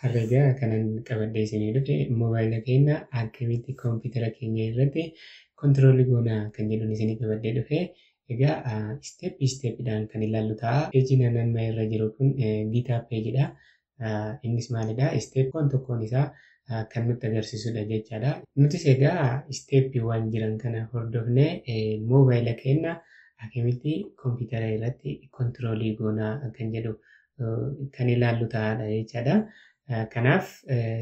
Har'a egaa kanan qabadhee isinii dhufe moobaayila keenya akkamitti koompitara keenya irratti control goonaa kan jedhuun isinii qabadhee dhufe. Egaa step stepidhaan kan ilaallu ta'a. Peejiin amma irra jiru kun GitHub peejidha. Innis maalidha? Steppoon tokkoon isaa kan nutti agarsiisudha jechaadha. Nutis egaa steppiiwwan jiran kana hordofnee moobaayila keenya akkamitti koompitara irratti control goonaa kan jedhu kan ilaallu ta'aadha jechaadha. Kanaaf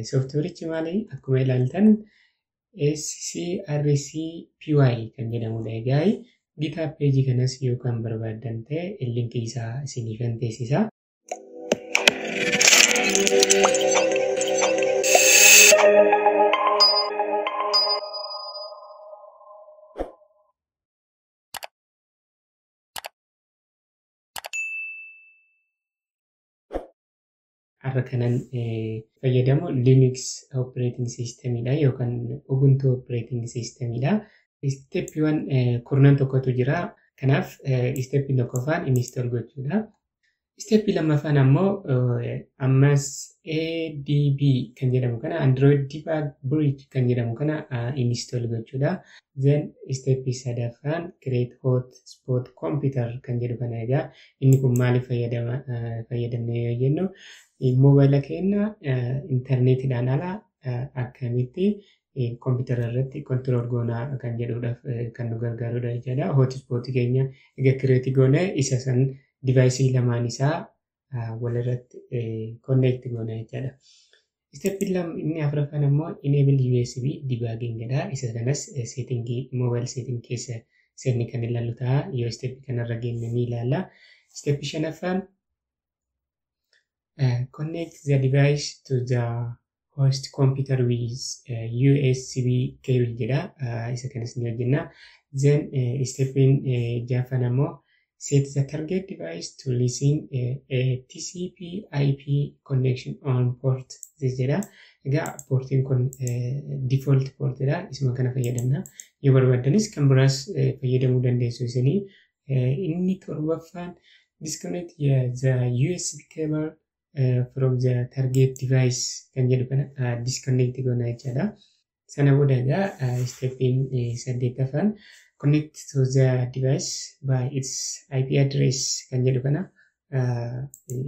sooftiweerichi maali? Akkuma ilaaltan SCRCPY kan jedhamudha. Egaa GitHub peejii kanas yoo kan barbaaddan ta'e linkii isaa isiniifan teessisa. Har'a kanan fayyadamu Linux operating systemidha yookaan Ubuntu operating systemidha. Steppiiwwan kurnan tokkotu jira. Kanaaf steppiin tokkoffaan install gochuudha. Steppii lammaffaan ammoo ammas ADB kan jedhamu kana, Android Debug Bridge kan jedhamu kana install gochuudha. Then steppii sadaffaan create hotspot computer kan jedhu kana. Egaa inni kun maaliif fayyadamne yoo jennu, moobaayila keenya intarneetiidhaan ala akkamitti koompitara irratti control goonaa kan jedhuudhaaf kan nu gargaarudha jechaadha. Hotspot keenya egaa create goone, isa san device lamaan isaa walirratti connect goona jechaadha. Steppiin inni afuraffaan ammoo enable USB debugging jedha. Isa kanas settingii mobile setting keessa seenne kan ilaallu ta'a. Yoo steppii kanarra geenne ni ilaalla. Steppii shanaffaan connect the device to the host computer with USB cable jedha. Isa kanas ni hojjenna. Then steppiin jahaffaan ammoo set the target device to listen a TCP IP connection on port this jedha. Egaa poortiin kun default portidha. Isuma kana fayyadamna. Yoo barbaaddanis kan biraas fayyadamuu dandeessu isinii. Inni torbaffaan disconnect the USB cable from the target device kan jedhu kana disconnect goona jechaadha. Sana booda egaa steppiin saddeettaffaan connect to the device by its IP address kan jedhu kana,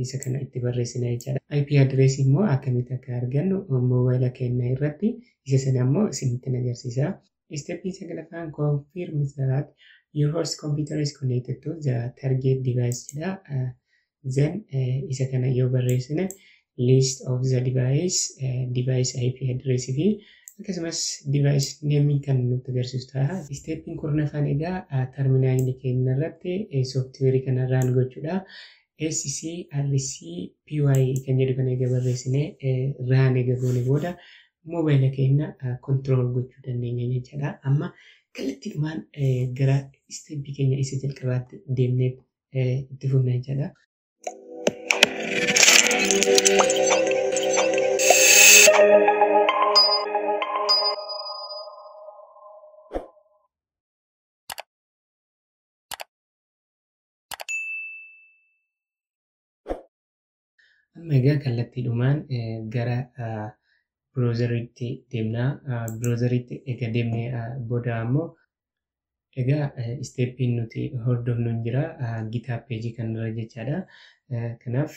isa kana itti barreessina jechaadha. IP address immoo akkamitti akka argannu moobaayila keenya irratti, isa sana immoo isinitti agarsiisa. Steppiin saglaffaan confirm that your host computer is connected to the target device jedha. Then isa kana yoo barreessine, list of the device, device IP address fi akkasumas device name kan nutti agarsiisu ta'a. Steppiin kurnaffaan egaa terminaalii keenya irratti sooftiweerii kana run gochuudha. SCRCPY kan jedhu kana egaa barreessine, run egaa goone booda moobaayila keenya control gochuu dandeenya jechaadha. Amma kallattiidhumaan gara steppii keenya isa jalqabaatti deemnee itti fufna jechaadha. Amma egaa kallattiidhumaan gara browseriitti deemna. Browseriitti egaa deemnee booda ammoo egaa steppiin nuti hordofnu hin jira GitHub peejii kanarra jechaadha. Kanaaf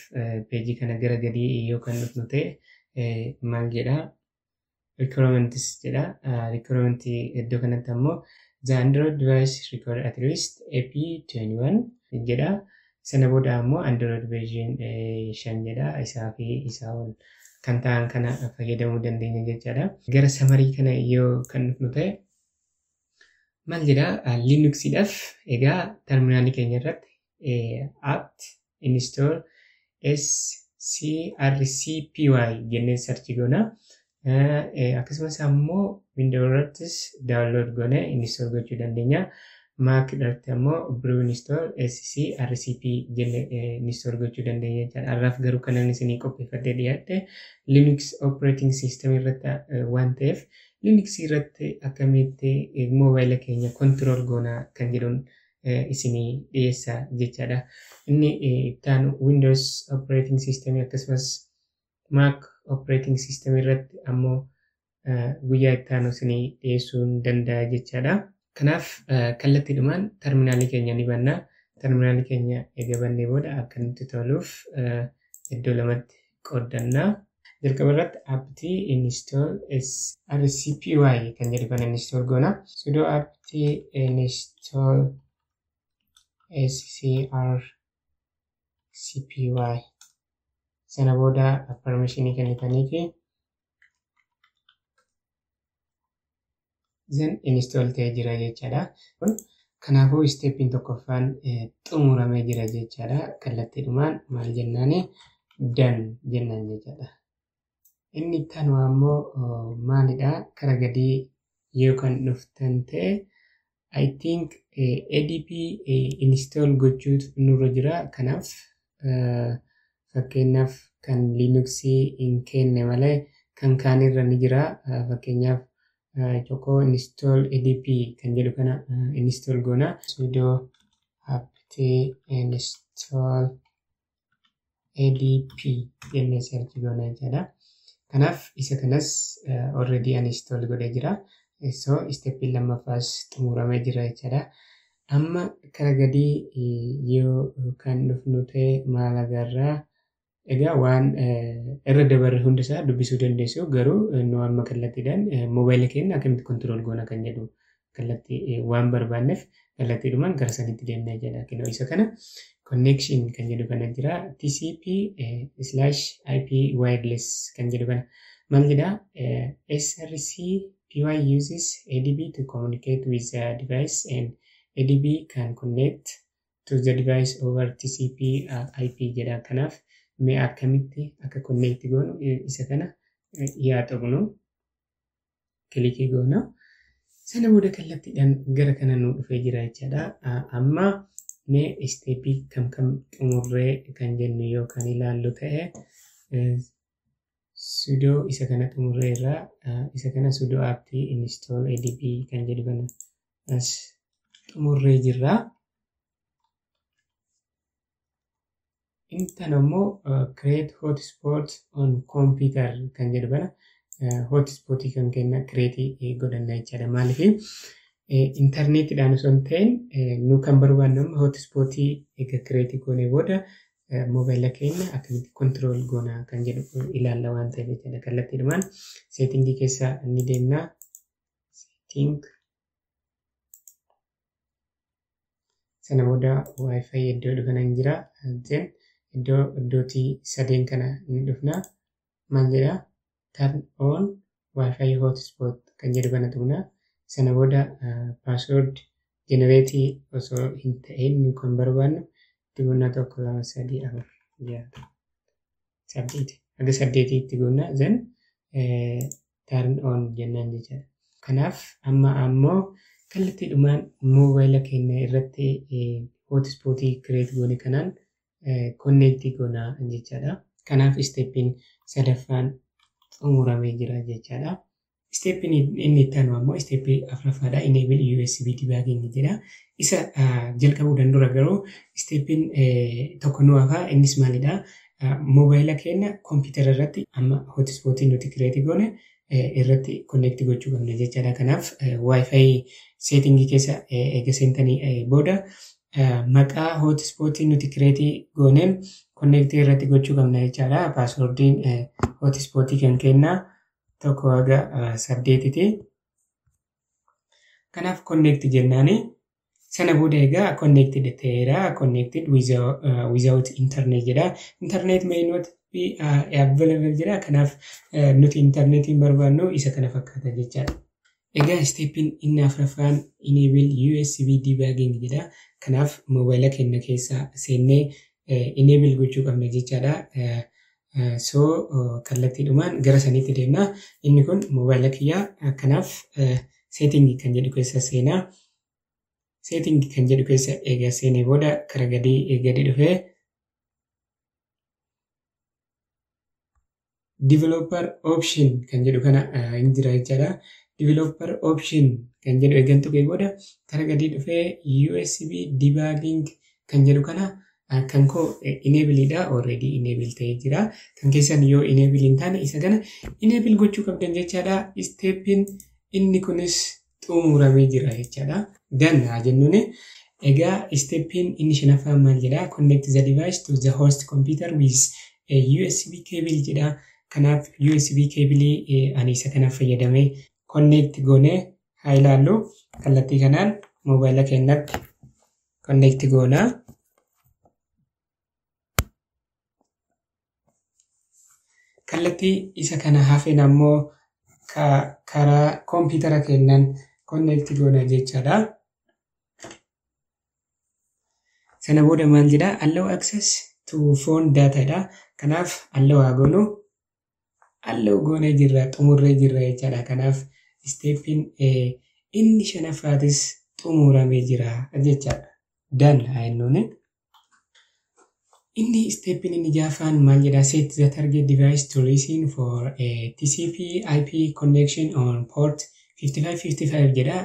peejii kana gara gadii yoo kan dhufnu ta'e maal jedhaa? Requirements jedha. Requirement iddoo kanatti ammoo the Android device require at least AP21 jedha. Sana booda ammoo Android version 5 jedha. Isaa fi isaa ol kan ta'an kana fayyadamuu dandeenya jechaadha. Gara summary kana yoo kan dhufnu ta'e maal jedhaa? Linuxiidhaaf egaa terminaalii keenya irratti apt install scrcpy jennee search goona. Akkasumas ammoo Windows irrattis download goonee install gochuu dandeenya. Mac irratti ammoo brew install scrcp jennee install gochuu dandeenya jechaadha. Har'aaf garuu kanan isinii qopheeffadhee dhiyaadhe Linux operating system irratti waan ta'eef, Linux irratti akkamitti moobaayila keenya control goonaa kan jedhuun isinii dhiyeessa jechaadha. Inni itti aanu Windows operating system akkasumas Mac operating system irratti ammoo guyyaa itti aanu isinii dhiyeessuu hin danda'a jechaadha. Kanaaf kallattiidhumaan terminaalii keenya ni banna. Terminaalii keenya eega bannee booda akka nutti toluuf iddoo lamatti qooddanna. Jalqaba irratti apt install rcpy kan jedhu kana install goona. Sudo apt install scrcpy, sana booda permissionii kennitanii fi then install ta'ee jira jechaadha. Kun kanaafuu steppiin tokkoffaan xumuramee jira jechaadha. Kallattiidhumaan maal jennaani? Done jennaan jechaadha. Inni itti aanu ammoo maalidha? Kara gadii yoo kan dhuftan ta'e, I think ADB install gochuutu nurra jira. Kanaaf fakkeenyaaf kan Linuxii hin kenne malee kan kaanirra ni jira. Fakkeenyaaf tokko install ADB kan jedhu kana install goona. Sudo apt install ADB jennee search goona jechaadha. Kanaaf isa kanas already ani install godhee jira. So steppiin lammaffaas xumuramee jira jechaadha. Amma kara gadii yoo kan dhufnu ta'e maal agarraa? Egaa waan irra dabarre hundisaa dubbisuu dandeessu, garuu nu amma kallattiidhaan moobaayila keenya akkamitti control goona kan jedhu kallattii waan barbaanneef kallattiidhumaan gara sanitti deemnee jedha. Kinoo isa kana connection kan jedhu kana jira. TCP/IP wireless kan jedhu kana maal jedha? SRCPY uses ADB to communicate with the device and ADB can connect to the device over TCP IP jedha. Kanaaf mee akkamitti akka connect goonu isa kana yaa tuqnu, clickii goona. Sana booda kallattiidhaan gara kana nu dhufee jira jechaadha. Amma mee steppii kam kam xumurree kan jennu yoo kan ilaallu ta'e, sudo isa kana xumurree irraa, isa kana sudo apt install adb kan jedhu kana as xumurree jirra. Inni immoo create hotspot on computer kan jedhu kana hotspotii kan kenna create godhanna jechaadha. Maaliif intarneetiidhaan osoo hin ta'in nu kan barbaannu amma hotspotii egaa create goonee booda moobaayila keenya akkamitti control goona kan jedhu ilaalla waan ta'eef jechaadha. Kallattiidhumaan settingii keessa ni deemna. Setting, sana booda wifi iddoo kana hin jira. Then iddoo iddootii sadeen kana ni dhufna. Maal jedha? Turn on wifi hotspot kan jedhu kana tuqna. Sana booda password generate osoo hin ta'in nu kan barbaannu itti goona: 1, 2, 3, 4, 6, 8, haga saddeetii itti goona, then turn on jennaan jechaadha. Kanaaf amma ammoo kallattiidhumaan moobaayila keenya irratti hotspotii create goone kanaan connect goona jechaadha. Kanaaf steppiin sadaffaan xumuramee jira jechaadha. Steppiin inni itti aanu ammoo steppii afuraffaadha. Enable USB debugging jedha. Isa jalqabuudhaan dura garuu steppiin tokko nu hafa. Innis maalidha? Moobaayila keenya kompiitara irratti amma hotspotii nuti create goone irratti connect gochuu qabna jechaadha. Kanaaf wifi settingii keessa eega seentanii booda maqaa hotspotii nuti create gooneen connect irratti gochuu qabna jechaadha. Passwordiin hotspotii kan kennaa 1 haga 8ti. Kanaaf connect jennaani. Sana booda egaa connected ta'eera. Connected without internet jedha. Internet may not be available jedha. Kanaaf nuti internetiin barbaannu isa kana fakkaata jechaadha. Egaa steppiin inni afuraffaan enable USB debugging jedha. Kanaaf moobaayila keenya keessa seennee enable gochuu qabna jechaadha. So kallattiidhumaan gara saniitti deemna. Inni kun moobaayila kiyyaa, kanaaf setting kan jedhu keessa seenaa. Setting kan jedhu keessa egaa seenee booda kara gadii gadi dhufee developer option kan jedhu kana hin jira jechaadha. Developer option kan jedhu eegan tuqee booda kara gadii dhufee USB debugging kan jedhu kana Kan koo enableidha, already enable ta'ee jira. Kan keessan yoo enable hin taane isa kana enable gochuu qabdan jechaadha. Steppiin inni kunis xumuramee jira jechaadha. Done haa jennuuni. Egaa steppiin inni shanaffaan maal jedhaa? Connect the device to the host computer with a USB cable jedha. Kanaaf USB cable ani isa kana fayyadamee connect goonee haa ilaallu. Kallattii kanaan moobaayila keenyatti connect goonaa. Kallattii isa kana hafeen ammoo karaa koompitara keenyaan connect goona jechaadha. Sana booda maal jedhaa? Allow access to phone data dha. Kanaaf allow haa goonu. Allow goonee jirra, xumurree jirra jechaadha. Kanaaf steppiin inni shanaffaatis xumuramee jira jechaadha. Done haa jennuuni. Inni steppiin inni ja'affaan maal jedhaa? Set the target device to listen for a TCP IP connection on port 5555 jedha.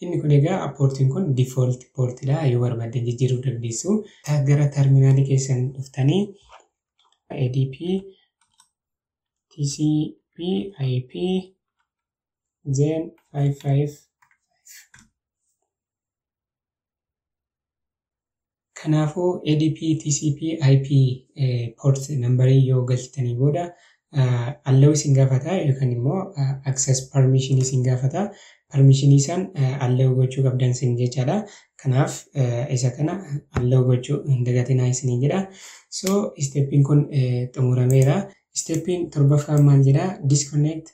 Inni kun egaa poortiin kun default poortidha. Yoo barbaaddan jijjiiruu dandeessu. Gara terminaalii keessan dhuftanii ADP TCP IP then 55. Kanaafuu ADP TCP IP port numberii yoo galchitanii booda allow isin gaafata yookaan immoo access permission isin gaafata. Permission isaan allow gochuu qabdan isin jechaadha. Kanaaf isa kana allow gochuu hin dagatinaa isiniin jedha. So steppiin kun xumurameera. Steppiin torbaffaan maal jedhaa? Disconnect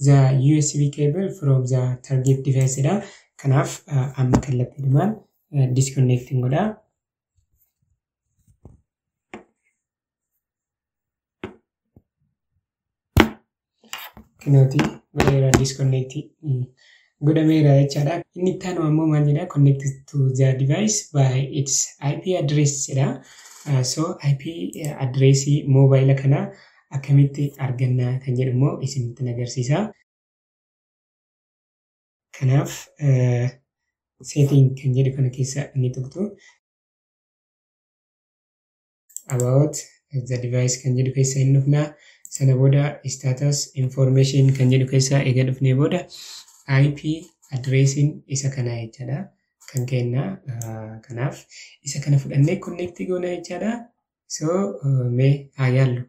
the USB cable from the target device jedha. Kanaaf amma kallattiidhumaan disconnecting godha. Kinooti godheera, disconnect godhameera jechaadha. Inni itti aanu ammoo maal jedhaa? Connect to the device by its IP address jedha. So IP addressii moobaayila kanaa akkamitti arganna kan jedhu immoo isinitti agarsiisa. Kanaaf setting kan jedhu kana keessa inni tuqxu. About the device kan jedhu keessa hin dhufna. Sana booda status information kan jedhu keessa eega dhufnee booda IP addressiin isa kana jechaadha. Kan kenna kanaaf isa kana fudhannee connect goona jechaadha. So mee haa yaallu.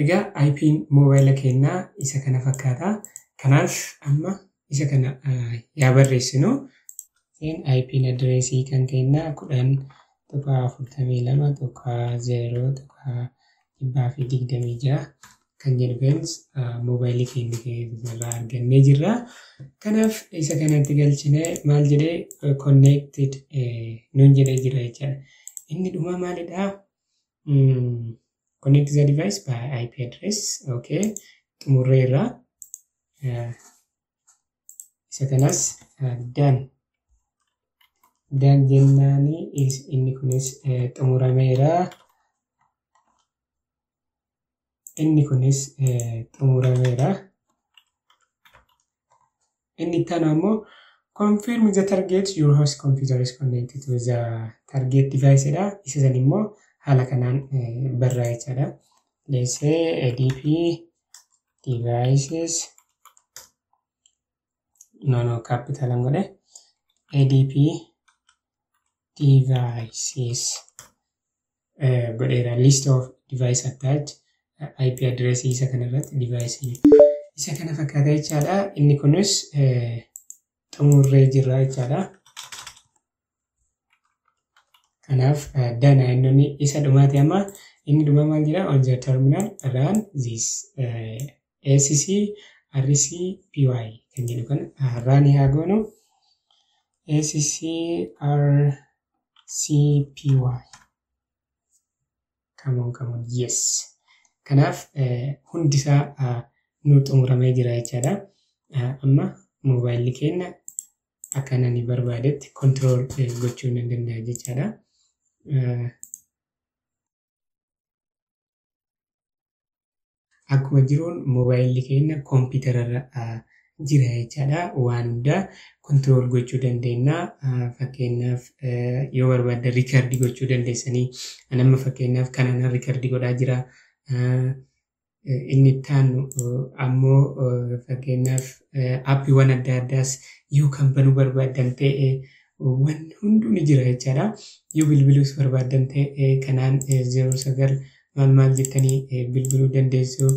Egaa IP'n moobaayila keenyaa isa kana fakkaata. Kanaaf amma isa kana yaa barreessinu. IP'n addressii kan keenyaa 10.42.0.126 kan jedhu keens moobaayilii keenya irraa argannee jirra. Kanaaf isa kanatti galchinee maal jedhee connected nuun jedhee jira jechaadha. Inni dhumaa maalidhaa? Connect the device by IP address. Okay. Xumurreerra. Isa kanas done. Done jennaani inni kunis xumurameera. Inni kunis xumurameera. Inni itti aanu ammoo confirm the target your host computer is connected to the target device dha. Isa san immoo haala kanaan barraa jechaadha. Let's say ADP devices, no, capital an godhe, ADP devices godheera. List of device attached IP address isa kanarratti device isa kana fakkaata jechaadha. Inni kunis xumurree jirra jechaadha. Kanaaf dana inni isa dhumaati amma. Inni dhumaa maal jedha? On the terminal run this ACC RCPY kan jedhu kana run haa goonu. ACC RCPY, come on, come on, yes. Kanaaf hundisaa nu xumuramee jira jechaadha. Amma moobaayilli keenya akka ani barbaadetti control gochuu nan danda'a jechaadha. Akkuma jiruun moobaayilli keenya kompiitararra jira jechaadha. Waan hundaa control gochuu dandeenya. Fakkeenyaaf, yoo barbaaddan record gochuu dandeessanii. Amma fakkeenyaaf kanaan record godhaa jira. Inni itti aanu ammoo fakkeenyaaf aappiiwwan adda addaas yoo kan banuu barbaaddan ta'e, wanni hunduu ni jira jechaadha. Yoo bilbiluus barbaaddan ta'e, kanaan 09 maal maal jettanii bilbiluu dandeessu.